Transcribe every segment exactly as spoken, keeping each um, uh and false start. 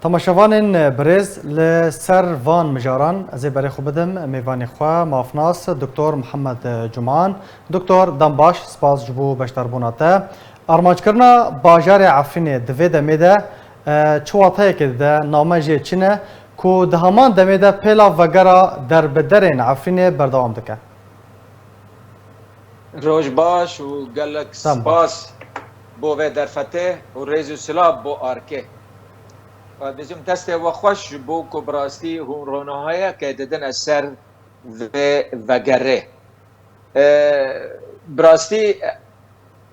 Temaşevanên birêz, li ser van mijaran ez ê berê xwe bidim mêvanê xwe, mafnas Doktor Mihemed Cuman. Doktor, dem baş, spas ji bo beşdarbûna te. Armanckirina bajarê Efrînê di vê demê de, e, çi wateyekê dide, name jê çi ne, ku di heman demê de pêla vegera derbiderên Efrînê berdewam dike? Roj baş û gelek spas bo vê derfetê û rêz û silav bo arkê. Dibêjim destê we xweş ji bo ku bi rastî hûn ronahiyeke didine ser vê vegerê. E, bi rastî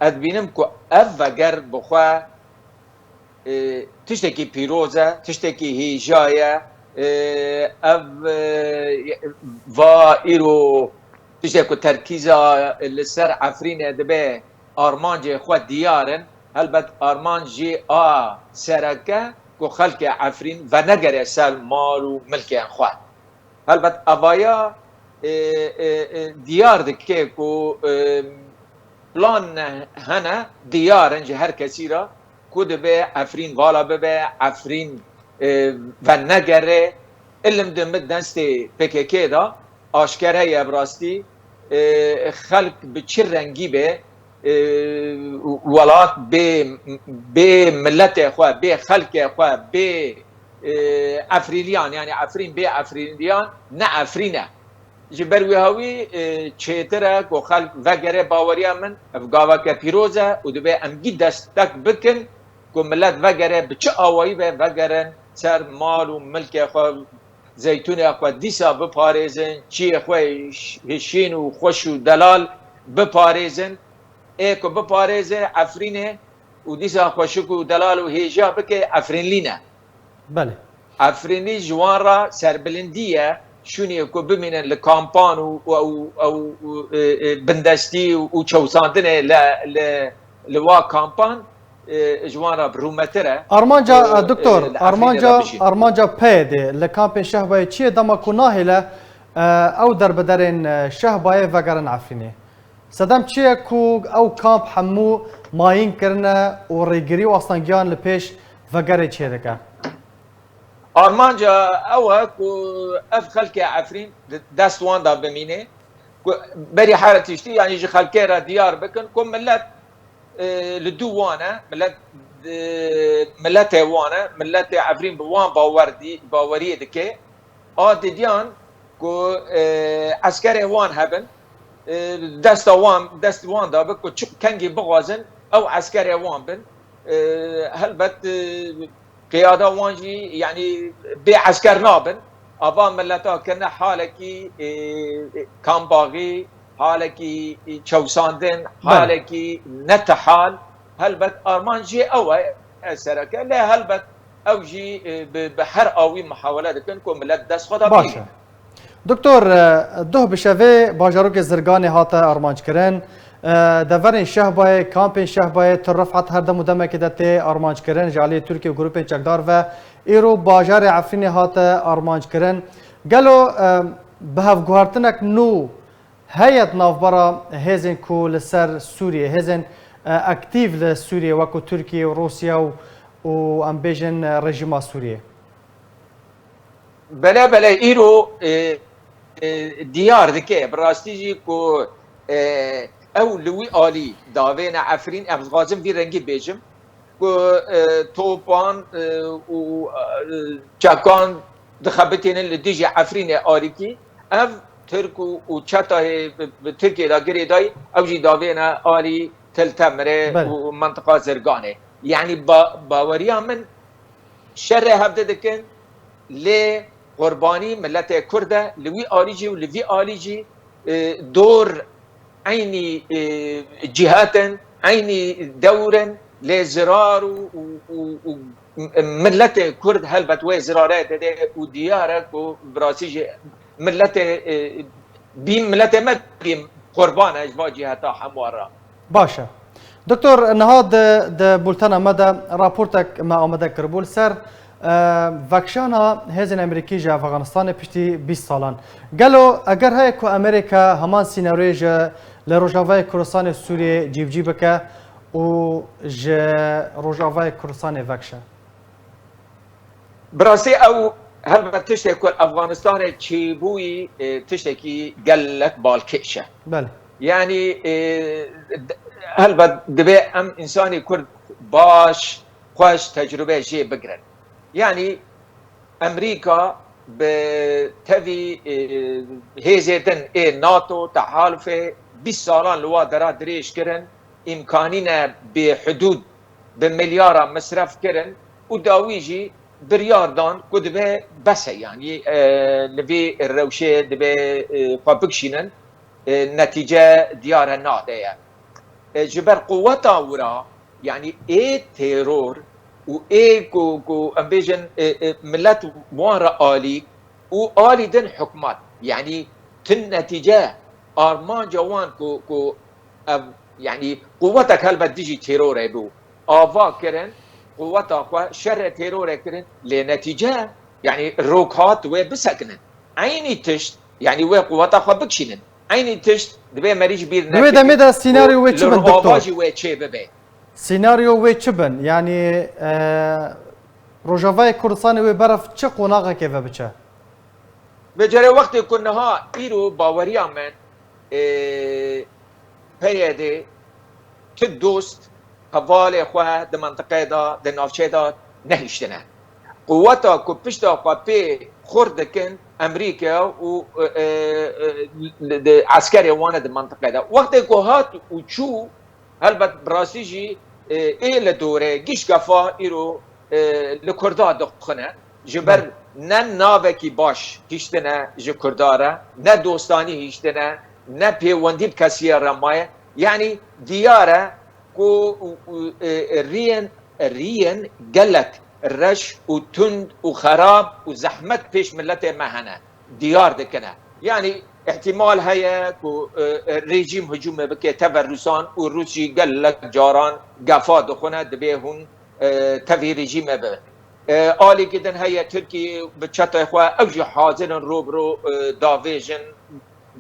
ez dibînim ku ev veger bi xwe e, tiştekî pîroz e, tiştekî hêja ye. E, ev, e, va îro tiştek ku terkîza li ser Efrînê dibe, armancê xwe diyar in. Helbet armanc jî a sereke ku xelkê Efrîn venegere ser mal û milkên xwe. Helbet evaya, e, e, e, diyar dike ku, e, plan hene, diyar in ji her kesî re ku dibe Efrîn vala bibe, Efrîn, e, venegere. Ilim di mi destê P K K de aşkere ye bi rastî, e, xelk bi çi rengî be, e, welat bê, bê miletê xwe, bê xelkê xwe, bê, e, Efrîliyan, yani Efrîn bê Efrîliyan ne Efrîn e. Ji ber wî hawî, e, çêtir e ku xelk vegere, baweriya min ev gaveke pîroz e û dibe em gî destek bikin ku milet vegere, bi çi awayî be vegerin ser mal û milkê xwe, zeytûnê xwe dîsa biparêzin, çiyê xwe ş-, şîn û xweş û delal biparêzin. Ê ku biparêze Efrînê û dîsa xweşik û delal û hêja bike, Efrînlî ne. Belê. Efrînlî ji wan re serbilindî ye, şûnê ku bimînin li kampan û, û ew, ew, e, e, bindestî û, û çewsandinê li, li, li wa kampan, e, ji wan re bi rûmetir e. Armanca, e, e, doktor, e, li Efrînê armanca, re bijîn. Armanca PYD'ê li kampên Şehbayê çi ye, dema ku nahêle, e, ew derbiderên, e, Şehbayê vegerin Efrînê? Sedem çi ye ku ew kamp hemû mayîn kirine û rêgirî û astengiyan li pêş vegerê çêdike? Armanca ew e ku ev xelkê Efrîn di dest wan de bimîne, ku berî her tiştî, yanî ji xelkê re diyar bikin ku milet, e, li dû wan e, milet, e, miletê wan e, miletê Efrîn bi wan bawer dî-, baweriyê dike. A didiyan ku, e, eskerê wan hebin, e, desta wan, dest wan de bi ku çi kengî bixwazin, ew eskerê wan bin. E, helbet, e, qiyada wan jî, yanî bê esker nabin. Ava mileta kirine halekî, e, kambaxî, halekî çewsandin, Belê. Halekî netihal. Helbet armanc jê ew e, e, sereke. Lê helbet ew jî, e, bi, bi her awî muhawele dikin ku milet dest xwe de Baş e. Bînin. Doktor, e, duh bi şevê bajarokê Zirganê hate armanckirin. E, deverên Şehbayê, kampên Şehbayê, tu Rifet her dem û demekê de tê armanckirin ji aliyê Tirkiye û grûpên çekdar ve. Îro bajarê Efrînê hate armanckirin. Gelo, e, bi hevguhertinek nû heye di navbera hêzên ku li ser Sûriyê, hêzên, e, aktîf li Sûriyê, wekû Tirkiye û Rûsya û, û em bêjin, e, rejîma Sûriyê? Belê, belê, îro, e, e, diyar dike, bi rastî jî ku, e, ew li wî alî davêne Efrîn, em dixwazin vî rengî bêjim, ku, e, topan, e, û, e, çekan dixebitînin li dijî Efrînê alîkî. Ev Tirk û, û çetayê bi, bi Tirkiyê de girêdayî, ew jî davêne alî Til Temirê Belê. Û mentiqa Zirganê. Yanî ba-, baweriya min şerê hevdî dikin, lê qurbanî miletê Kurd e, li wî alî jî û li vî alî jî, e, dor eynî, e, cihet in, eynî dewr in, lê zirar û, û, û, û miletê Kurd helbet wê zirarê dide û diyar e ku bi rastî jî miletê, e, bî miletê me bî qurban e ji va ciheta hemû re. Baş e. Doktor, niha di, di bultena me de raportek me amade kiribû li ser, e, vekişana hêzên Amerîkî ji Efxanistanê piştî bîst salan. Gelo eger heye ku Amerîka heman sînaryoyê ji li Rojavayê Kurdistanê Sûriyê cîbicî bike û ji Rojavayê Kurdistanê vekişe? Bi rastî ew helbet tiştê ku Efganistanê çêbûyî, e, tiştekî gelek balkêş e. Belê. Yanî, e, d-, helbet divê em însanî Kurd baş, xweş tecrûbe jê bigirin. Yanî Amerîka bi tevî, e, hêzê din ê nato, tehalufê bîst salan li wa dera dirêj kirin, îmkanîne bêhidûd bi milyara misref kirin û dawî jî biryar dan ku dibe bes e, yanî, e, li vê rewşê dibe, e, xwe bikişînin, e, netîce diyar e, nade ye. E, ji ber quweta wira, yanî ê teror û ê ku, ku em bêjin, e, e, milet wan re alî û alî din hikûmet, yanî ti netîce armanca wan ku, ku ev, yanî quwetek helbet dijî terorê bû, ava kirin, quweta xwe şerê terorê kirin, lê netîce, yanî rok hat wê bisekinin. Eynî tişt, yanî wê quweta xwe bikişînin. Eynî tişt divê merî ji bîr Di wê demê de sînaryo wê çi bin, doktor? Jî wê çê bibe. Sînaryo wê çi bin? Yanî, e, Rojavayê Kurdistanê wê beref çi qonaxekê ve biçe? Vê carê wextê ku niha îro baweriya min, e, P Y D ti dost hevalê xwe di mentiqeyê de, di navçeyê de nehiştine. Quweta ku pişta xwe pê xurt dikin Amerîka û, e, e, e, di eskerê wan e di mentiqeyê de. Wextê ku hat û çû, helbet bi rastî jî, e, ê li dorê giş gefa îro, e, li Kurda dixwine. Ji ber ne navekî baş hiştine ji Kurda re, ne dostanî hiştine, ne pêwendî bi kesiyê re maye. Yanî diyar e ku, û, û, e, riyên, riyên gelek reş û tund û xerab û zehmet pêş miletê me hene. Diyar dikine. Yanî îhtîmal heye ku, e, e, rejîm hicûmê bike tever Rûsan û Rûs jî gelek caran gefa dixwine, dibê hûn, e, tevî rejîmê bibin. E, alîkî din heye Tirkî bi çetê xwe, ew jî hazir in rû bi rû, e, davêjin,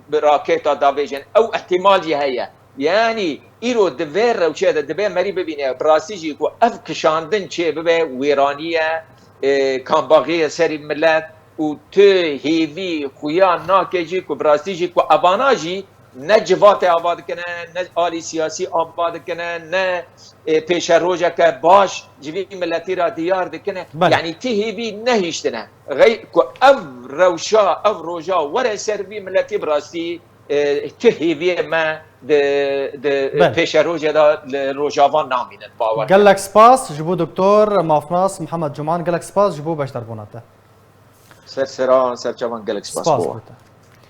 bi raketa davêjin. Ew îhtîmal jî heye. Yanî îro di vê rewşê de dibe merî bibîne, bi rastî jî ku ev kişandin çê bibe, wêranî ye, e, kambaxî ye serî milet û tu hêvî xuya nake jî ku bi rastî jî ku evana jî ne civatê ava dikine, ne alî siyasî ava dikine, ne, e, pêşerojeke baş ji vî miletî re diyar dikine. Belê. Yanî ti hêvî nehiştine. Xey-, ku ev rewşa, ev roja were ser vî miletî bi rastî, e, ti hêviyê me di, di Belê. Pêşerojê de li Rojava namînin, bawer. Gelek spas ji bo doktor mafnas Mihemed Cuman, gelek spas ji bo beşdarbûna te. Ser seran, ser çavan, gelek spas. Spas bo te.